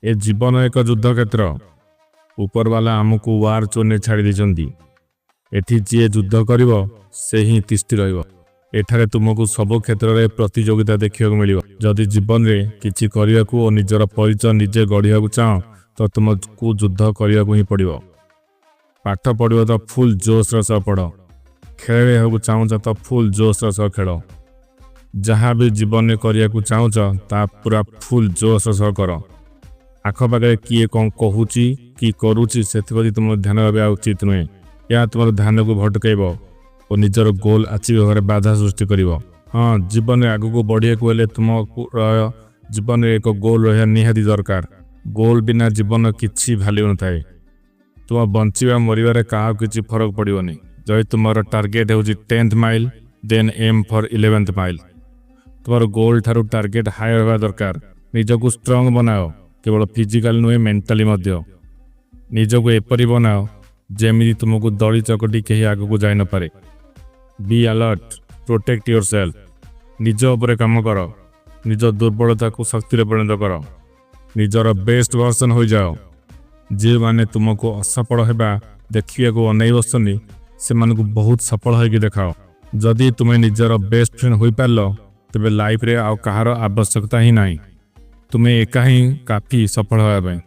ଏ ଜୀବନ ଏକ ଯୁଦ୍ଧକ୍ଷେତ୍ର। ଉପରବାଲା ଆମକୁ ୱାର୍ ଜୋନ୍ରେ ଛାଡ଼ି ଦେଇଛନ୍ତି। ଏଠି ଯିଏ ଯୁଦ୍ଧ କରିବ, ସେ ହିଁ ତିଷ୍ଠି ରହିବ। ଏଠାରେ ତୁମକୁ ସବୁ କ୍ଷେତ୍ରରେ ପ୍ରତିଯୋଗିତା ଦେଖିବାକୁ ମିଳିବ। ଯଦି ଜୀବନରେ କିଛି କରିବାକୁ ଓ ନିଜର ପରିଚୟ ନିଜେ ଗଢ଼ିବାକୁ ଚାହଁ, ତ ତୁମକୁ ଯୁଦ୍ଧ କରିବାକୁ ହିଁ ପଡ଼ିବ। ପାଠ ପଢ଼ିବ ତ ଫୁଲ୍ ଜୋସ୍ର ସହ ପଢ଼। ଖେଳାଳି ହେବାକୁ ଚାହୁଁଛ ତ ଫୁଲ୍ ଜୋସ୍ର ସହ ଖେଳ। ଯାହା ବି ଜୀବନରେ କରିବାକୁ ଚାହୁଁଛ, ତାହା ପୁରା ଫୁଲ୍ ଜୋସ୍ର ସହ କର। ଆଖପାଖରେ କିଏ କ'ଣ କହୁଛି କି କରୁଛି, ସେଥିପ୍ରତି ତୁମର ଧ୍ୟାନ ଦେବା ଉଚିତ ନୁହେଁ। ଏହା ତୁମର ଧ୍ୟାନକୁ ଭଟକାଇବ ଓ ନିଜର ଗୋଲ୍ ଆଚିଭ୍ ହେବାରେ ବାଧା ସୃଷ୍ଟି କରିବ। ହଁ, ଜୀବନରେ ଆଗକୁ ବଢ଼ିବାକୁ ହେଲେ ତୁମକୁ ଜୀବନରେ ଏକ ଗୋଲ୍ ରହିବା ନିହାତି ଦରକାର। ଗୋଲ୍ ବିନା ଜୀବନ କିଛି ଭାଲ୍ୟୁ ନଥାଏ। ତୁମ ବଞ୍ଚିବା ମରିବାରେ କାହାକୁ କିଛି ଫରକ ପଡ଼ିବନି। ଯଦି ତୁମର ଟାର୍ଗେଟ୍ ହେଉଛି 10th mile, then aim for 11th mile. ତୁମର ଗୋଲ୍ ଠାରୁ ଟାର୍ଗେଟ୍ ହାୟର ହେବା ଦରକାର। ନିଜକୁ ଷ୍ଟ୍ରଙ୍ଗ ବନାଅ, କେବଳ ଫିଜିକାଲି ନୁହେଁ, ମେଣ୍ଟାଲି ମଧ୍ୟ। ନିଜକୁ ଏପରି ବନାଅ, ଯେମିତି ତୁମକୁ ଦଳି ଚକଟି କେହି ଆଗକୁ ଯାଇନପାରେ। Be alert, protect yourself. ନିଜ ଉପରେ କାମ କର। ନିଜ ଦୁର୍ବଳତାକୁ ଶକ୍ତିରେ ପରିଣତ କର। ନିଜର ବେଷ୍ଟ ଭର୍ସନ୍ ହୋଇଯାଅ। ଯେଉଁମାନେ ତୁମକୁ ଅସଫଳ ହେବା ଦେଖିବାକୁ ଅନେଇ ବସନ୍ତି, ସେମାନଙ୍କୁ ବହୁତ ସଫଳ ହୋଇକି ଦେଖାଅ। ଯଦି ତୁମେ ନିଜର ବେଷ୍ଟ ଫ୍ରେଣ୍ଡ ହୋଇପାରିଲ, ତେବେ ଲାଇଫରେ ଆଉ କାହାର ଆବଶ୍ୟକତା ହିଁ ନାହିଁ। ତୁମେ ଏକା ହିଁ କାଫି ସଫଳ ହେବା ପାଇଁ।